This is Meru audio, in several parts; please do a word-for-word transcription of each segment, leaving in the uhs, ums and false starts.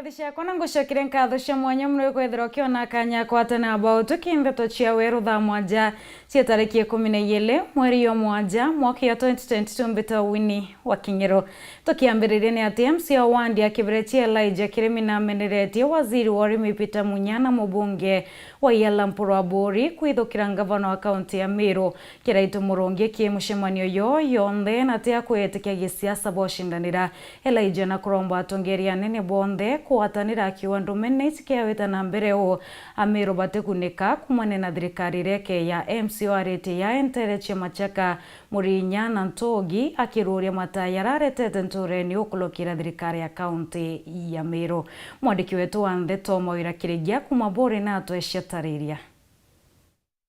Nthi ciakwa, na ngucokeria nkatho cia mwanya mono kwithirwa ukiona kanya kwatana about kindeto cia weru thaa mwanja cia tariki ikumi na igiri mweri jwa mwanja mwaka jwa twenty twenty-two. Mbita Winnie wa King'iro. Tukiambiriria ni ati M C A wa wandi ya Kibirichia Elijah Kirimi nameneretie waziri wa urimi Peter Munya na mubunge wa Iala Mpuru Aburi kwithukira ngavana wa kaunti ya Meru Kiraitu Murungi ki mucemanio yo yonthe na ti akwitikia gisiasa bwa ucindanira. Elijah na kuromba atongeria anene bonthe kugwatanira akiuga ndume na icikiawita na mbere uu Ameru batikunika kumania na thirikari ireke ya M C A aritie ya entere cia Machaka, Murinya na Ntogi akiruria mataa jararetete ntureni ukurukira thirikari ya kaunti ya Meru. Mwandiki wetu wa ndeto Mawira Kirigia kuma Buri na atwecetariria.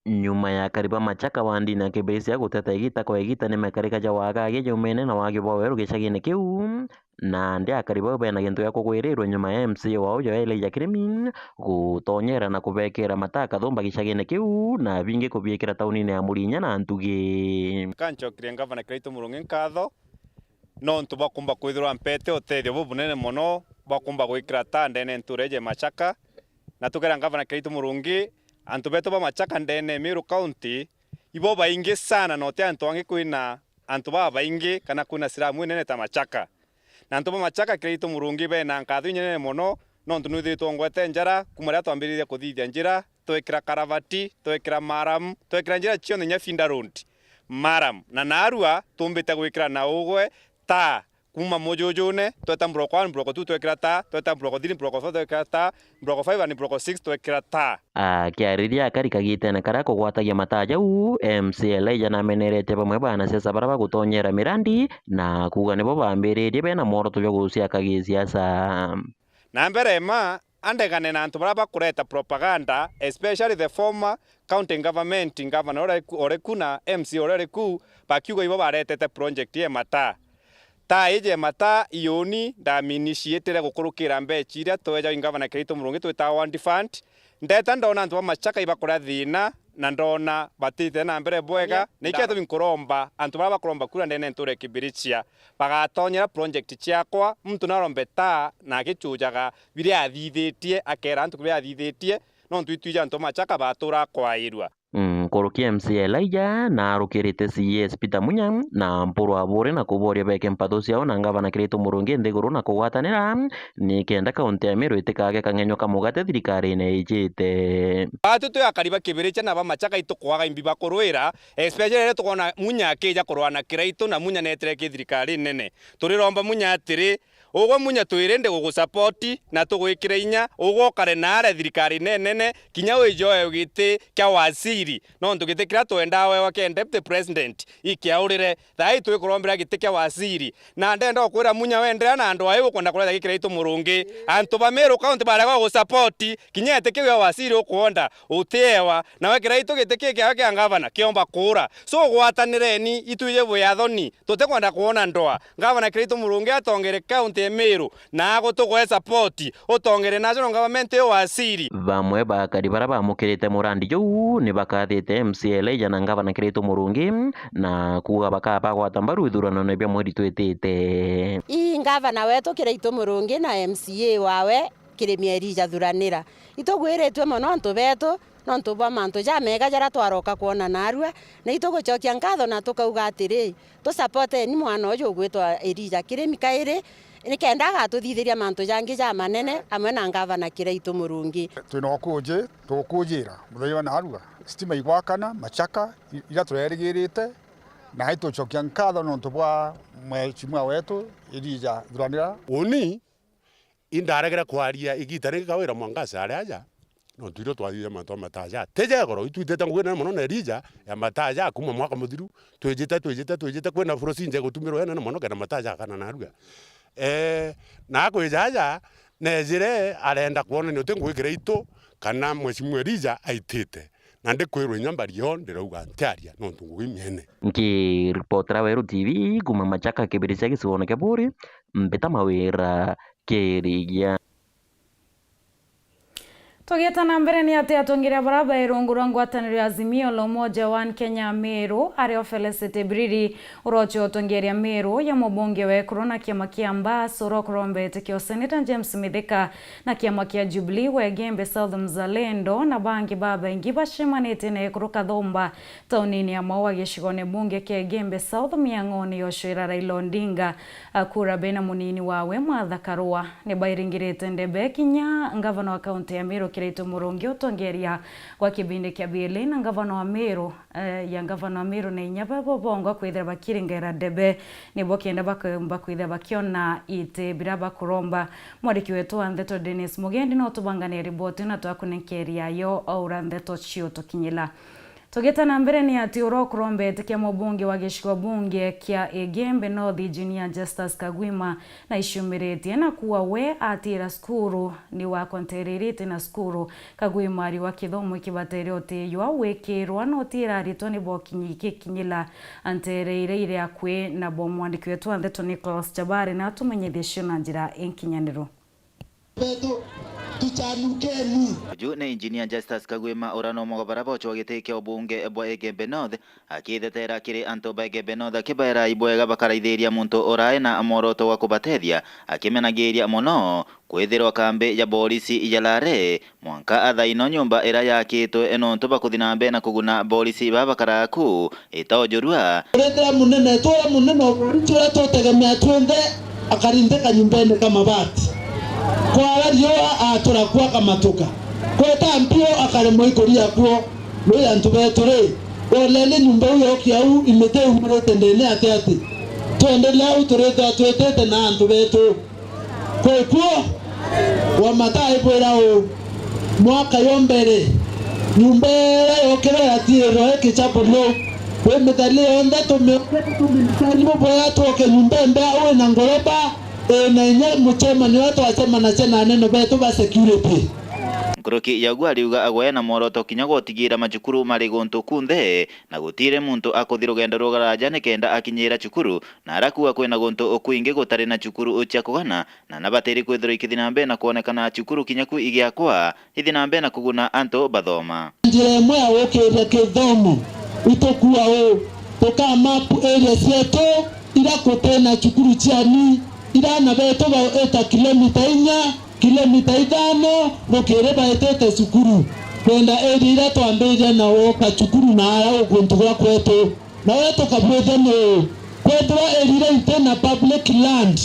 Nyuma ya akari ba Machaka wandine ya Kibirichia guteta igita kwa igita ni mekarika ja wagagia jaumene na wagio bwa weru gicagine kiu, na ndi akari bau bena gintu gia kugwirirwa nyuma ya M C A wao Joel Elijah Kirimi gutonyera na kubekera mataa kathumba gicagine kiu na bingi kubiikira taunine ya Murinya na Ntugi. Kancokirie Ngavana Kiraitu Murungi nkatho nontu bwa kumba kwithirwa mpete utethio bubunene mono bwa kumba gwikira taa ndene ntuura iji ya Machaka, na tukera Ngavana Kiraitu Murungi, antu betu ba Machaka ndene Meru County ibo baingi sana, na uti antu angi kwina antu babaingi kana kwina siramu inene ta Machaka. Na antu ba Machaka Kiraitu Murungi bena nkatho inene mono, nontu nwithiritwe ungwete njara kuma riria twambiririe kuthithia njira, twekira karavati, twekira maramu, twekira njira cionthe inya Finda Road, maramu. Na narua tumbite gwikira na ugwe taa kuma mujujune, tweta block one, block two twekira taa, tweta block three, block four twekira taa, block five and block six twekira taa. Akiariria akari kagitene karia kugwatagia mataa jau, M C A Elijah nameneretie bamwe ba anasiasa baria bagutonyera mirandi na kuuga nibo bambiririe bena mworoto jwa guciaka gisiasa. Na mbere ma andegane na antu baria bakureta propaganda, especially the former county government, governor uria uri ku, uri ku na M C A uria uri ku, bakiuga ibo baretete project ya mataa. Taa iji ya mataa iuni ndamini ciitire gukurukira mbeca iria tweejagwa i Ngavana Kiraitu Murungi twitaga Ward Fund. Ndeta ndona antu ba Machaka ibakuria thiina, na ndona batite na mbere bwega. Yeah. Na ikio gitumi nkuromba antu baria bakuromba kura ndene ntuura ya Kibirichia bagatonyera project ciakwa, muntu narombe taa na agicujaga biria athithitie, akeera antu biria athithitie, nontu itwiji antu ba Machaka batuura kwairua. Nkuruki M C A Elijah na arukirite C S Peter Munya na Mpuru Aburi na kuboria beke mpatho ciao na Ngavana Kiraitu Murungi nthiguru na kugwatanira nikenda kaunti ya Meru itikage kang'enywa ka mugate thirikarine ijite. Baatu twi akari ba Kibirichia na ba Machaka itukwaga imbi ba kurwira, especially riria tukwona Munya akija kurwa na Kiraitu na Munya neetire ki thirikari nene. Turiromba Munya atiri, ugwe Munya twiri ndi gugusupport na tugwikire inya, ugwe ukare naare thirikari nenene, kinya wijoe giti kia waziri, nontu giti kiria twendaa wewa kia deputy president ikiaurire. Thaai twikurombera giti kia waziri, na ndenda gukwira Munya, wenderea na andu ai ukwenda kureta gi Kiraitu Murungi. Antu ba Meru County barega gugusupport, kinya iti kiu ya waziri ukwonda utiewa, nawe Kiraitu giti ki kiawe kia ngavana kiomba kuura. So gwatanireni, itwiji bwi athoni, tutikwenda kwona ndoa. Ngavana Kiraitu Murungi atongere kaunti ya Meru na agutugwe support, utongere national government yo waziri. Bamwe ba akari baria bamukirite murandi juu ni bakathite M C A Elijah na Ngavana Kiraitu Murungi na kuuga bakabagwata mbaru ithuranone bia mweri twitite. Ii ngavana wetu Kiraitu Murungi na M C A wawe Kirimi Elijah Thuranira. Itugwiritue mono antu betu nontu bwa mantu jamega jaria twaroka kwona narua, na itugucokia nkatho na tukauga atiri, tusapoteni mwana uju ugwitwa Elijah Kirimi kairi, nikenda agatuthithiria mantu jangi jamanene amwe na ngavana Kiraitu Murungi. Twina ukuji, tugukujira muthenya wa narua, stima igwakana, Machaka, i-, iria turerigirite, na itucokia nkatho nontu bwa mheshimiwa wetu Elijah Thuranira. Uni Indaregere kwaria igita ringi kawira Mwangaza ari aja, nontu irio twathithia mantu ja mataa ja ti ja igoro. Itwitite ngugi nene mono na Elijah ya mataa ja kuma mwaka muthiru, twijite, twijite, twijite, kwina procedure igutumirwa inene mono kenda mataa ja kana narua. Ee, na akwija aja, neejire arenda kwonania uti ngugi Kiraitu kana Mheshimiwa Elijah aitite. Na ndikwirwa inya mbario, ndirauga ntiaria nontu ngugi miene. Nkiripotera Weru T V kuma Machaka Kibirichia gicigoone kia Buuri, mbita Mawira Kirigia. Tugieta na mbere, ni ati atongeria bara bae rungu rwa ngwataniro ya Azimio la Umoja One Kenya Meru, ario Felicity Biriri, urochia utongeria Meru ya mubunge wa ekuru na kiama kia Mbas, urokurombete kio Senator James Mithika, na kiama kia Jubilee wa Igembe South Mzalendo, na bangi babaingi bacemanitie na ekuru Kathumba, taunini ya Maua gicigone bunge kia Igembe South, miang'oni yoshwira Raila Odinga, akura bena munini wawe Martha Karua. Ni bairingirite ndebe kinya ngavana wa kaunti ya Meru Kiraitu Murungi utongeria gwa kibindi kia biili na ngavana wa Meru, eh, ya ngavana wa Meru na inya babo bongwa kwithira bakiringera ndebe, nibo kenda bakomba kwithira bakiona iti bira bakuromba. Mwandiki wetu wa ndeto Dennis Mugendi no tubangane riboti na twakunenkeria yo aura ndeto cio tukinyila. Tugita na mbere, ni ati urokurombete kia mubunge wa gicigo bunge kia Igembe North, Engineer Justus Kagwima, na iciumiritie na kuwa we atira cukuru ni wakontereirite na cukuru. Kagwima ari wa kithomo kibatere utiywa wikirwa na utira aritwa ni bokinyi gikinyila antereire iri akui nabo. Mwandiki wetu wa ndeto Nicholas Chabari na atumenyithie cio na njira inkinyaniru. Betu, tuchanukeni. Uju ni Engineer Justus Kagwima, uria no mwe wa bara bochwa giti kia ubunge bwa Igembe North, akithetera kiri antu ba Igembe North, akibaera ibwega bakaraithiria muntu urai na mworoto wa kubatethia, akimenagiria mono kwithirwa kambi ya borisi ya Lare mwanka athaino nyumba iria yakitwe nontu bakuthi na mbere na kuguna borisi baba bakaraga ku itaujurua. Turetera munene, twira munene o borisi uria tutegemea twinthe, akarindika nyumbene ka mabati. Kwara riua atura kuo akamatuka. Kweta mpio akaremwa ikuria kuo. Rui antu betu ri, woleni nyumba iu yokia au imiti iumurite ndene ati ati. Twendelea au turithwa twitite na antu betu. Kwikuo, wa mataa ibwira uu, mwaka yo mbere, nyumba iria yokire yatiirwe ikicha bulu. Wi mithali yonthe tumiuke tumiritani bubwega twoke nyumba imbea wi na ngoroba, ina inya muchemanio uria twachemanache na anene betu ba security. Nkuruki ya uguo ariuga agwe na mworoto kinya gutigira macukuru mari guntu kunthe, na gutiri muntu akuthi rugendo rwa garaja nikenda akinyira cukuru, na arakua kwina guntu ukwingi gutari na cukuru cia kugana, na nabatiri kwithirwa ikithi na mbere na kwonekana cukuru kinya ku igiakwa, ithi na mbere na kuguna antu bathoma. Njira imwe ya gukiria kithomo itukua uu, tuka map area cietu ira kutina cukuru ciani, ira ana betu baita kilomita inya, kilomita ithano, gukiri baitite cukuru. Kwenda area ira twambiriria na woka cukuru na ara ukuntu gwa kwetu. Nawe tukabwithia ni kwethirwa area ira iti na public land,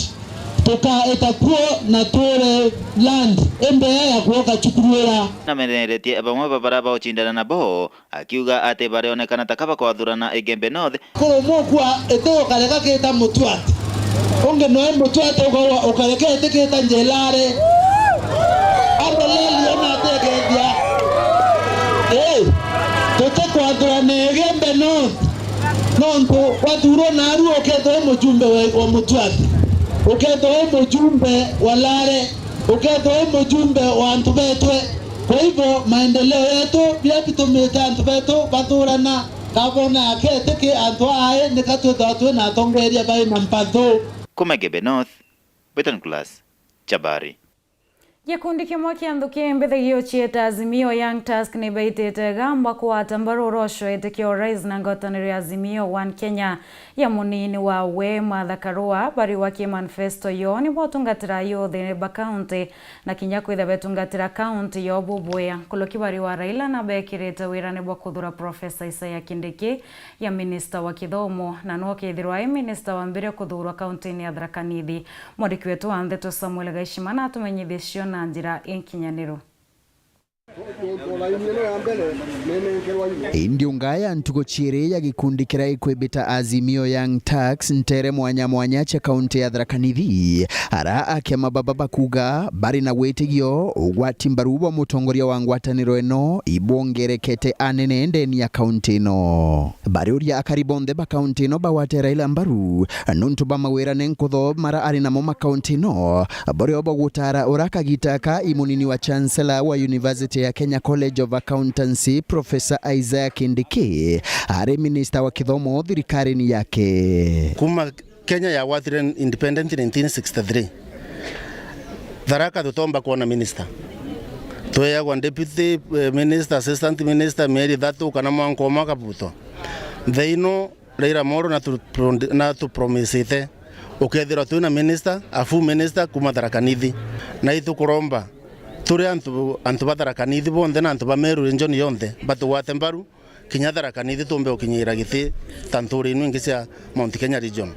tukaita kuo na twire land imbea ya gwoka cukuru ira. Nameneretie bamwe ba bara baucindana nabo, akiuga ati barionekana ta kaba kwathurana Igembe North. Kuru mukua iti ukareka kita mutuati. Ungi noe mutuati ukaua ukareka iti kita njelare. Ameleli ona ategethia. Eh, tuti kwathurana Igembe North. Nontu wathurwa naru ukethirwa wi mujumbe wa, wa mutuati, ukethirwa wi mujumbe wa Lare, ukethirwa wi mujumbe wa antu betwe. Kwa hivyo, maendeleo yetu, biria bitumite antu betu bathurana, gavana aketiki antu aa, nika twithirwa twi na atongeria bai na mpathu. Kuma Igembe North, Beton Class, Chabari. Gikundi kimwe kia nthuki mbithagio cieta Azimio Young Tusk ni baitite gamba kugwata mbaru urocwa iti kia urais na ngwataniro ya Azimio One Kenya ya munini wawe Martha Karua. Bari wa ki manifesto yo ni botungatira youth ba county na kinya kwitha betungatira county yo bubwea. Nkuruki bari wa Raila na bekirite wirane bwa kuthura Professor Isaiah Kindiki ya minista wa kithomo, na nwe ukethirwa ai minista wa mbere kuthurwa kaunti-ini ya Tharaka Nithi. Mwandiki wetu wa ndeto Samuel Gaishima natumenyithie cio na njira inkinyaniru. Indi unga ya ntugo ciiri ya gikundi kiria ikwibita Azimio Young Tusk ntere mwanya mwanya cia kaunti ya Tharaka Nithi, ara akiama baba bakuga bari na witigio ugwati mbaru bwa mutongoria wa ngwataniro ino ibwongerekete anene ndeni ya kaunti ino. Bariuria akari bonthe ba kaunti ino bagwate Raila mbaru nuntu bwa mawira ni nkutho mara ari namo makaunti ino, burio bwa gutara ura kagita ka i munini wa Chancellor wa University ya Kenya College of Accountancy, Professor Isaiah Kindiki, ari minista wa kithomo thirikarine yake. Kuma Kenya yagwatire independent nineteen sixty-three, Tharaka tutomba kwona minister. Tweagwa deputy, eh, minister, assistant minister mieri ithatu kana mwanka umwe akabutwa. Thaino Raila Amolo na tu-, natupromisite, ukethirwa twina minister, a full minister kuma Tharaka Nithi. Na itukuromba turi antu, antu ba Tharaka Nithi bonthe na antu ba Meru region yonthe batugwate mbaru, kinya Tharaka Nithi tumbe ukinyira giti ta nturi inu ingi cia Mount Kenya region.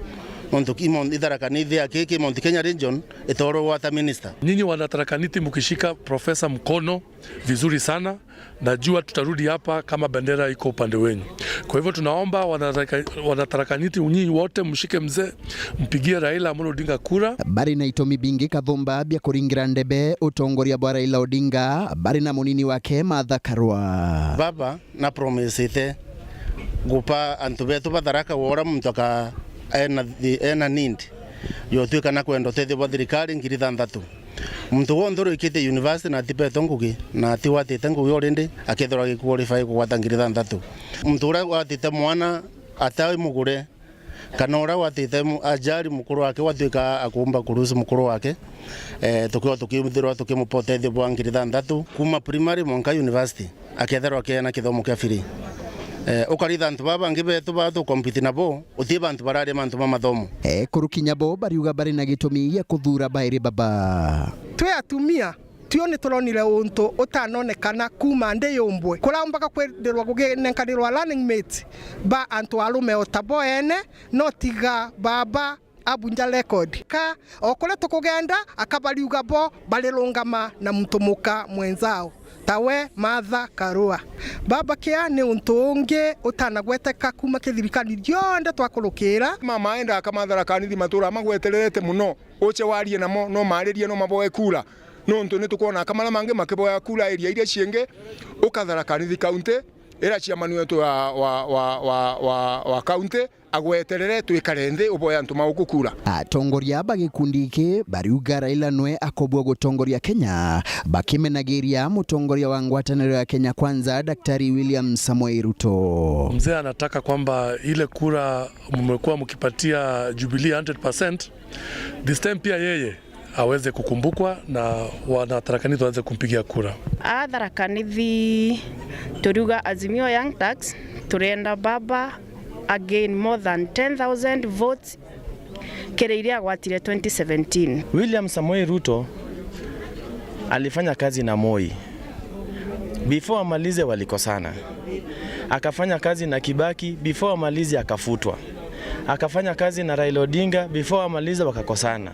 Nontu ki Mount, i Tharaka Nithi aki ki Mount Kenya region itorwe gwata minister. Nyinyi wana Tharaka Nithi mukishika profesa mkono vizuri sana, najua tutarudi hapa kama bendera iko upande wenyu. Kwa hivyo tunaomba wana Tharaka, wana Tharaka Nithi nyinyi wote mshike mzee, mpigie Raila Amolo Odinga kura. Bari na itumi bingi kathumba bia kuringira ndebe utongoria bwa Raila Odinga, bari na munini wake Martha Karua. Baba, na promisite gupa antu betu ba Tharaka wora muntu aka ena thi-, ena need yotwika na kwenda utethio bwa thirikari ngiri thanthatu. Muntu wonthe urikitie university na atipetwe ngugi na atiwatite ngugi already, akethirwa agiqualify kugwata ngiri thanthatu. Muntu uria watite mwana atai mugure, kana uria watite mu-, ajali mukuru wake watwika akumba kurusi mukuru wake, eh, tukiwa tukithirwa tukimupa utethio bwa ngiri thanthatu kuma primary mwanka university, akethirwa akiena kithomo kia free. Eh, ukaritha antu baba bangi betu ba tu compete nabo, uti bantu bararia mantu ma mathomo. Eh, kurukinya bo bariuga bari na gitumi gia kuthura bairi baba. Twi atumia, tio ni turonire untu utanonekana kuma ndi yumbwe. Kuraumbaga kwithirwa guginenkanirwa running mate ba antu arume o tabo ene, no tiga baba abunja record. Ka o kuria tukugenda, akabariuga bo barirungama na muntu muka mwenzao, tawe Martha Karua. Baba kia ni untu ungi utanagweteka kuma kithirikari gionthe twakurukira. Mama enda akamatharakanithi matura magwetererete muno. Uche warie namo, no maaririe, no maboe kura. Nontu ni tukwona aka maria mangi makiboya kura area iria ciingi, ukathara kanithi county, ira chairman wetu wa, wa, wa, wa, wa, wa county agweterere twikare nthi uboe antu ma guku kura. Atongoria ba gikundi giki bariuga Raila nwe akobua gutongoria Kenya, bakimenagiria mutongoria wa ngwataniro ya Kenya Kwanza, Daktari William Samoei Ruto. Mzee anataka kwamba ile kura mmekuwa mkipatia Jubilee hundred percent, this time pia yeye aweze kukumbukwa na wana Tharaka Nithi waweze kumpigia kura. A Tharaka Nithi turiuga Azimio Young Turks, turenda baba again more than ten thousand votes kiri iria agwatire twenty seventeen. William Samoei Ruto alifanya kazi na Moi. Before amalize walikosana. Akafanya kazi na Kibaki, before amalize akafutwa. Akafanya kazi na Raila Odinga, before amalize wakakosana.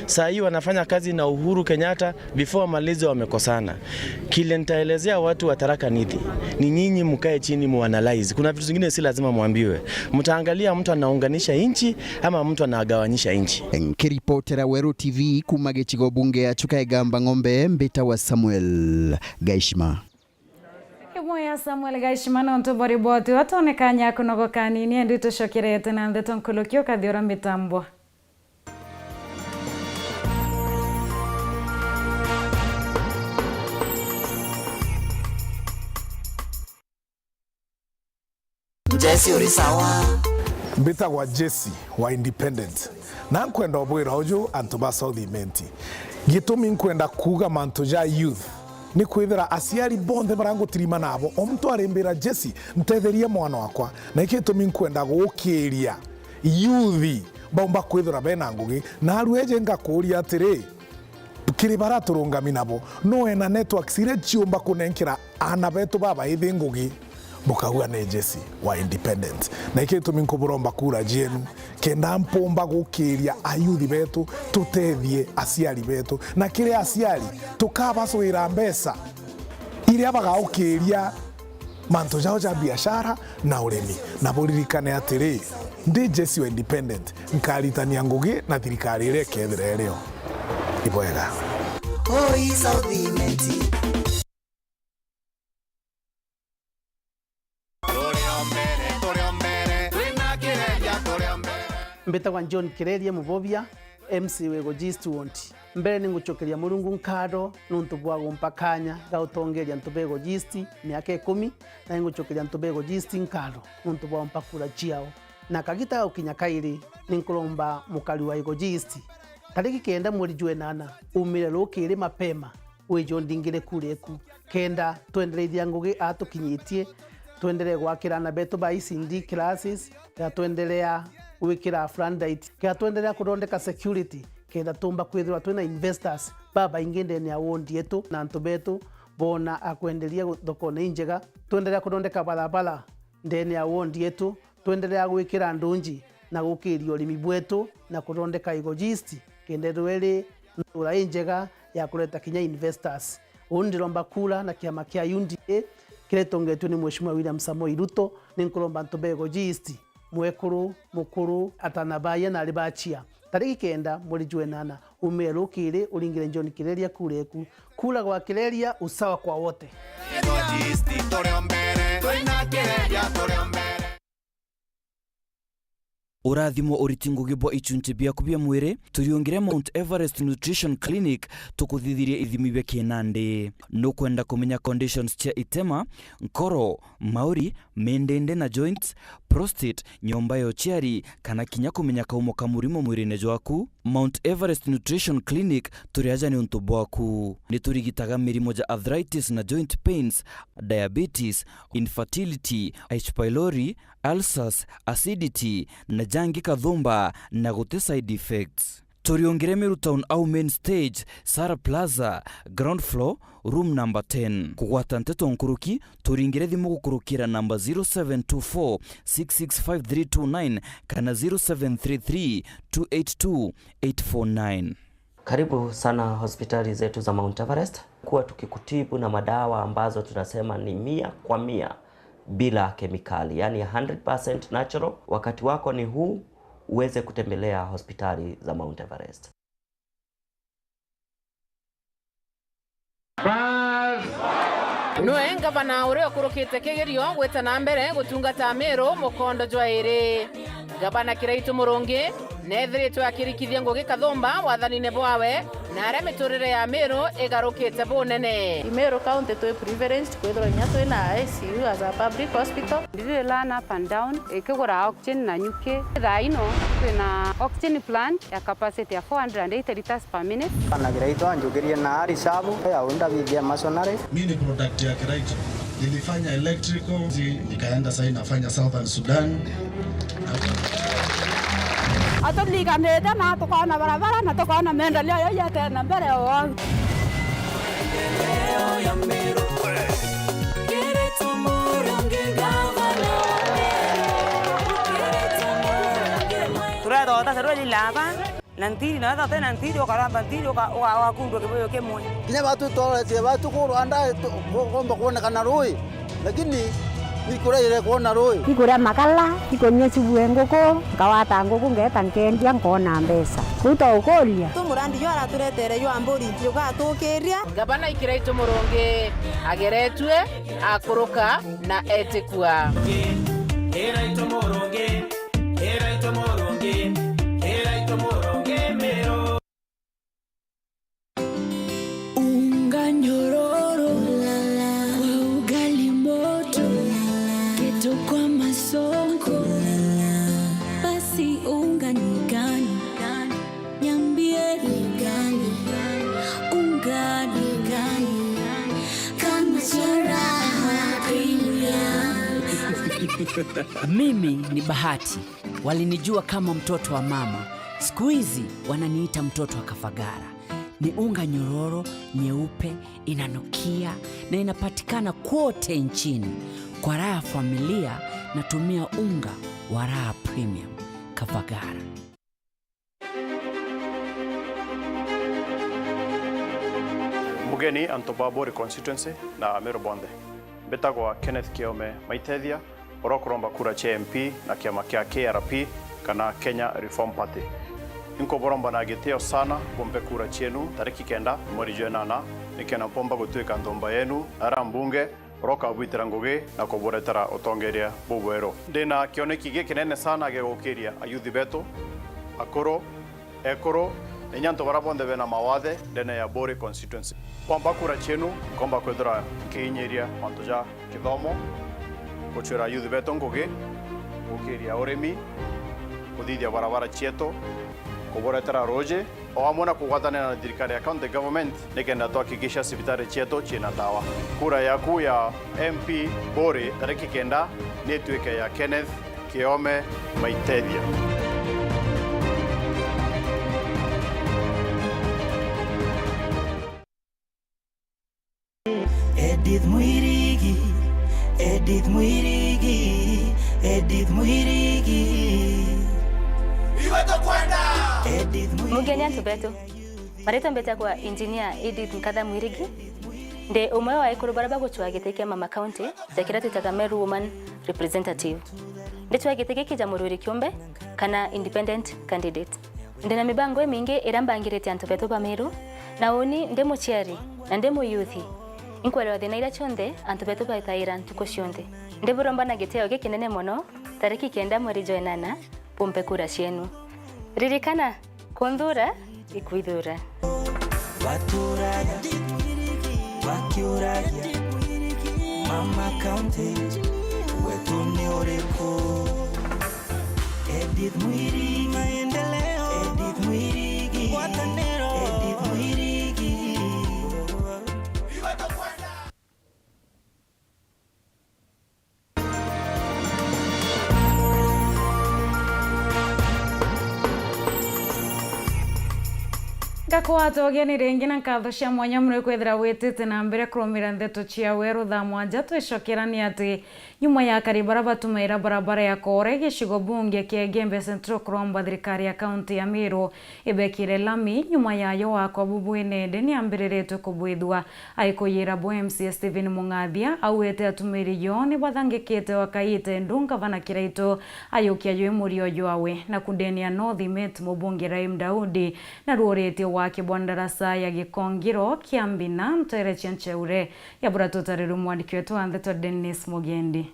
Saa hii wanafanya kazi na Uhuru Kenyatta, before amalize wamekosana. Kile nitaelezea watu wa Tharaka Nithi, ni nyinyi mkae chini muanalyze. Kuna vitu zingine si lazima mwambiwe. Mtaangalia mtu anaunganisha nchi ama mtu anagawanyisha nchi. Nkiripotera Weru T V kuma gicigo bunge ya Chuka Igamba Ng'ombe, mbita wa Samuel Gaishima. Kimwe ya Samuel Gaishima nontu bwa riboti watonekanya kunogoka nini, endi tucokerete na ndeto nkuluki ukathiura mitambo. Jesse, uri sawa? Mbitagwa Jesse wa Independent. Na nkwenda ubwira uju antu ba South Imenti. Gitumi nkwenda kuuga mantu ja youth, ni kwithira aciari bonthe baria ngutirima nabo, o muntu arimbira, "Jesse, ntetheria mwana wakwa." Na iki gitumi nkwenda gukiria youth baumba kwithira bena ngugi. Na aru eje ngakuuria atiri, kiri baria turungami nabo, no wena networks iria ciumba kunenkera aana betu babaithi ngugi? Bukauga ni Jesse wa Independent. Na iki gitumi nkuburomba kura cienu, kenda mpumba gukiria ayuthi betu, tutethie aciari betu. Na kiri aciari, tukabacwira mbeca iria bagaukiria mantu jao ja biashara na urimi. Na buririkane atiri, ndi Jesse wa Independent, nkaritania ngugi na thirikari iria ikethira irio. Ibwega. Oi, South Imenti. Turi o mbere, turi o mbere, twina Kireria, turi o mbere. Mbitagwa John Kireria Mubobia, M C wa Igoji East Ward. Mbere ni ngucokeria Murungu nkatho nuntu bwa gumpa kanya ga gutongeria antu ba Igoji East miaka ikumi, na ni ngucokeria antu ba Igoji East nkatho nuntu bwa gumpa kura ciao. Na kagita ga gukinya kairi, ni nkuromba mukari wa Igoji East, tariki kenda mweri jwa inana, umire rukiri mapema, wije undingire kura eku, kenda twendereithia ngugi aa tukinyitie, twenderee gwakira aana betu ba E C D classes, kenda twenderea gwikira floodlight, kenda twenderea kuthondeka security, kenda tuumba kwithirwa twina investors babaingi ndene ya ward yetu, na antu betu boona a kwenderia gu-, thokone injega, twenderea kuthondeka barabara ndene ya ward yetu, twenderea gwikira ndunji na gukiria urimi bwetu na kuthondeka Igoji East, kenda ithirwe iri ntura injega ya kureta kinya investors. Uu ndiromba kura na kiama kia U D A kiria gitongetue ni Mheshimiwa William Samoei Ruto. Ni nkuromba antu ba Igoji East, mwekuru, mukuru, atana baaya na ari bachia, tariki kenda mweri jwa inana, umie rukiri uringire John Kireria kura eku. Kura gwa Kireria, usawa kwa wote. Igoji East turi o mbere, twina Kireria turi o mbere. Urathimo uriti ngugi bwa ichunchi biaku bia mwiri, turiungire Mount Everest Nutrition Clinic, tukuthithirie ithimi bia kinandi. Nukwenda kumenya conditions cia itema, nkoro, mauri, mindindi na joints, prostate, nyomba ya uciari, kana kinya kumenya kaumo ka murimo mwirine jwaku? Mount Everest Nutrition Clinic turi aja niuntu bwaku. Ni turigitaga mirimo ja arthritis na joint pains, diabetes, infertility, H. pylori, ulcers, acidity, na jangi kathumba na guti side effects. Turiungire Meru Town au main stage, Sara Plaza, ground floor, room number ten. Kugwata nteto nkuruki, turingire thimu gukurukira namba zero seven two four six six five three two nine kana zero seven three three two eight two eight four nine. Karibu sana hospitali zetu za Mount Everest. Kuwa tukikutibu na madawa ambazo tunasema ni mia kwa mia bila kemikali, yani hundred percent natural. Wakati wako ni huu uweze kutembelea hospitali za Mount Everest. Bas. Nwe ngavana uria ukurukite kigerio gwita na mbere gutungata Meru mukondo jwa iri. Ngavana Kiraitu Murungi neethiritwe akirikithia ngugi kathumba wathanine bwawe, na aria miturire ya Meru igarukite bunene. I Meru County twi privileged kwithirwa inya twina I C U as a public hospital. Ndiri run up and down, ikigura oxygen na nyuki. Thaa ino twina oxygen plant ya capacity ya four hundred and eighty liters per minute. Bana Kiraitu anjukirie na ari shabu ya unda bithia masonary. Mi ni product ya Kiraitu. Nilifanya electrical, nikaenda sasa nafanya Southern Sudan. Aturiganite na tukona barabara na tukona maendeleo yau yatena mbere o au. Turethota serweli laba. Na ntiri, na wethira uti na ntiri, ukaramba ntiri, uka-, uka-, ugakundwa kibuyu kimwe. Kinya batu tworetie batu ku Rwanda, tu-, ku-, kuumba kwonekana rui, lakini ikuraire kwona rui. Ikuria makala, ikunyua cibue nguku, nkawata nguku, ngeeta nkendia, nkoona mbeca. Kuu twaukuria. Tu murandi jwa araturetere jwa mburi, jugatukiria. Ngavana Kiraitu Murungi ageretue, akuruka na etikua. Kiraitu Murungi. Kiraitu Murungi, Kiraitu Murungi Meru. Unga nyororo kwa ugali moto, keto kwa masonko, basi unga ni gani? Niambie ni gani? Unga ni gani? Kama cha Raha Premium. Mimi ni Bahati. Walinijua kama mtoto wa mama. Siku hizi wananiita mtoto wa Kavagara. Ni unga nyororo, nyeupe, inanukia na inapatikana kwote nchini. Kwa raha ya familia, natumia unga wa Raha Premium. Kavagara. Mugeni antu ba Buri constituency na Ameru bonthe. Mbitagwa Kenneth Kiome Maitethia, uria ukuromba kura cia M P na kiama kia K R P kana Kenya Reform Party. Inkuburomba na gitio sana bumpe kura cienu tariki kenda mweri jwa inana, nikenda mpomba gutwika nthumba yenu na aria mbunge uria ukabwitira ngugi na kuburetera utongeria bubweru. Ndina kioneki gikinene sana gia gukiria ayuthi betu, akuru, ekuru, na inya antu baria bonthe bena mawathe ndene ya Buri constituency. Kwamba kura cienu, nkomba kwithira nkiinyiria mantu ja kithomo, gucwira ayuthi betu ngugi, gukiria urimi, kuthithia barabara cietu, kuburetera ruuji, o amwe na kugwatanira na thirikari ya county government nikenda twahakikisha cibitari cietu ciina ndawa. Kura yaku ya M P Buri tariki kenda ni ituike ya Kenneth Kiome Maitethia. Edith Mwirigi, Edith Mwirigi, Edith Mwirigi. Iwe tukwenda. Edith Mwirigi. Mugeni antu betu. Maritwa mbetagwa Engineer Edith Nkatha Mwirigi. Ndi umwe wa ekuru baria bagucwaa giti kia Mama County, ja kiria twitaga Meru Woman Representative. Ndicwaa giti giki ja murwiri kiumbe kana independent candidate. Ndi na mibango imingi iria mbangirite antu betu ba Meru, na uni ndi muciari na ndi muyuthi. Inkwerwa thina iria cionthe antu betu baitaira ntuku cionthe. Ndiburomba na gitio gikinene mono, tariki kenda mweri jwa enana, bumpe kura cienu. Ririkana, kunthura ikwithura. Baturaga bakiuragia, Mama County wetu ni uriku? Edith Mwirigi, maendeleo. Edith Mwirigi, ngwataniro. Edith Mwirigi. Ngakwata ugeni ringi na nkatho cia mwanya mono kwithira witite na mbere kurumira ndeto cia weru thaa mwanja. Twicokera ni ati, nyuma ya akari baria batumaira barabara ya Kore, gicigo bunge kia Igembe Central, kuromba thirikari ya kaunti ya Meru ibekire lami nyuma yayo wakwa bubwinende niambiriritwe kubwithua. Aikuyira bo M C A Stephen Mung'athia, augite atumiri yo ni bathangikite wakaite ndu ngavana Kiraitu ayukia jwi murio jwawe. Na kundenia North Imet, mubunge Rahim Daudi, na ruuritie waki bwa ndarasa ya Gikongiro kia Mbina, ntere cia Ncheure. Yabura tutariru mwandiki wetu wa ndeto Dennis Mugendi.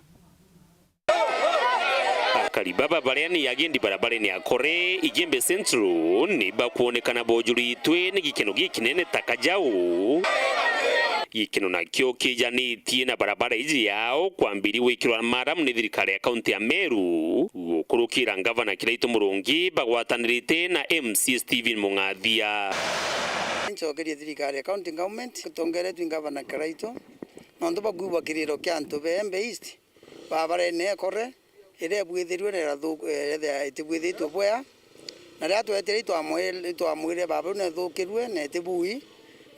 Akari baba baria ni agendi barabarene ya Kore, Igembe Central, ni bakwonekana bojuritwe ni gikeno gikinene ta kajau. Gikeno nakio kijanitie na barabara iji yao kwambiri gwikirwa maramu ni thirikari ya kaunti ya Meru, gukurukira ngavana Kiraitu Murungi bagwatanirite na M C A Stephen Mung'athia. Ncokerie thirikari ya county government, itongeretwe ngavana Kiraitu, nontu bwa kwigua kiriro kia antu ba Igembe East. Barabarene ya Kore, iria ibwithirue na irathu-, eh, ithia itibwithitue bwea. Na riria tweetire itwamwi-, itwamwirire barabara iu neethukirue na itibui,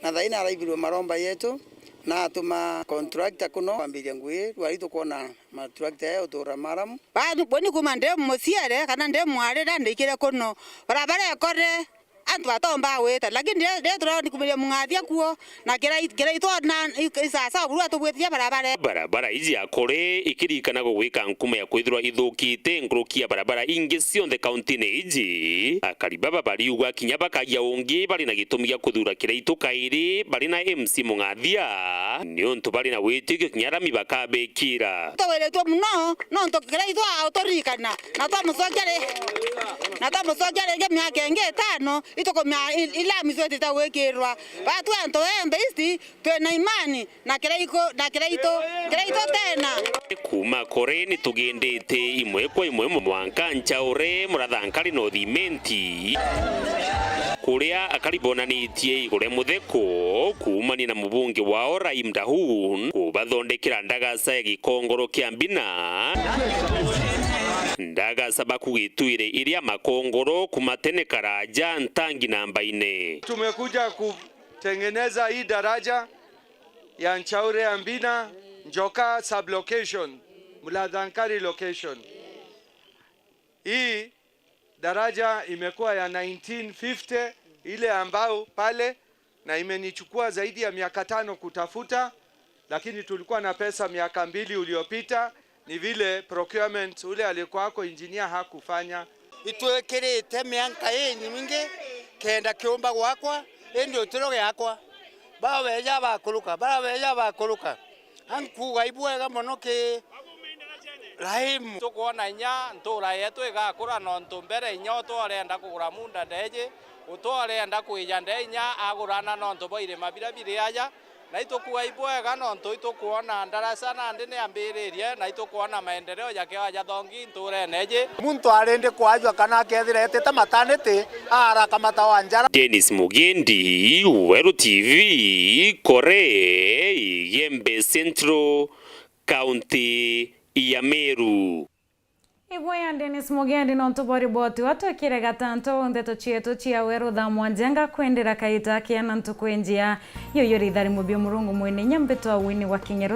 na thaai naraibirue maromba yetu, na atuma contractor kuno kwambiria ngugi, rwari tukwona matructor ya utura maramu. Ba-, buni kuma ndi muciere kana ndi mwarira ndikire kuno, barabara ya Kore, antu batombaa gwita, lakini riria, riria turoni kumiria Mung'athia kuo, na Kirai-, Kiraitu na i-, isasa buru atubwitirie barabara. Barabara iji ya Kore ikiririkana gugwika nkuma ya kwithirwa ithukite nkuruki ya barabara ingi cionthe kauntine iji. Akari baba bariuga kinya bakagia ungi bari na gitumi gia kuthuura Kiraitu kairi bari na M C Mung'athia, niuntu bari na witikio kinya rami bakabekira. Tuwiritwe mono, nontu Kiraitu auturirikana, na twamucokia ri-, na twamucokia ringi miaka ingi itano, itukumia i-, ilami cwitite gwikirwa. Batwi antu ba Igembe East, twina imani na Kiraiku-, na Kiraitu, Kiraitu tena. Kuuma Kore ni tugendete imwe kwa imwe mwanka Nchaure, Murathankari na Uthimenti, kuria akari bonanitie iguru ria mutheko kuumania na mubunge wao Rahim Dahun kubathondekera ndagasa ya gikongoro kia Mbina. Ndagasa bakugitwire iria makongoro kuuma tene karaja ntangi na mbaine. Tumekuja kutengeneza hii daraja ya Nchaure ya Mbina, Njoka sublocation, Mlathankari location. Hii daraja imekuwa ya nineteen fifty, ile ambao pale, na imenichukua zaidi ya miaka tano kutafuta, lakini tulikuwa na pesa miaka mbili uliopita, ni vile procurement ule alikuwa ako engineer hakufanya. Itwikirite mianka inyingi kenda kiumba gwakwa, indi utiro giakwa. Babeja bakuruka, babeja bakuruka. Ankuuga ibwega mono ki Rahimu. Tukwona inya ntuura yetu igakura, nontu mbere inya utwa urenda kugura munda ndeeji, utwa urenda kwija ndee inya agurana, nontu bwa irima biria biri aja. Na itukuwa ibwega nontu itukwona ndaraca nandi ni ambiririe, na itukwona maendeleo ja kiwa ja thongi nturene iji. Muntu arindi kwajua kana akethira etite mataniti, arakamata wa njara. Dennis Mugendi, Weru T V, Kore, Igembe Central, County ya Meru. Ibwega Dennis Mugendi nontu bwa riboti wa twikire gatanto ndeto cietu cia weru thaa mwanja ngakwendera kaita kiana ntuku injia. Yuyu rithari mubio Murungu mwene inya mbitwa wini wa Kinyero.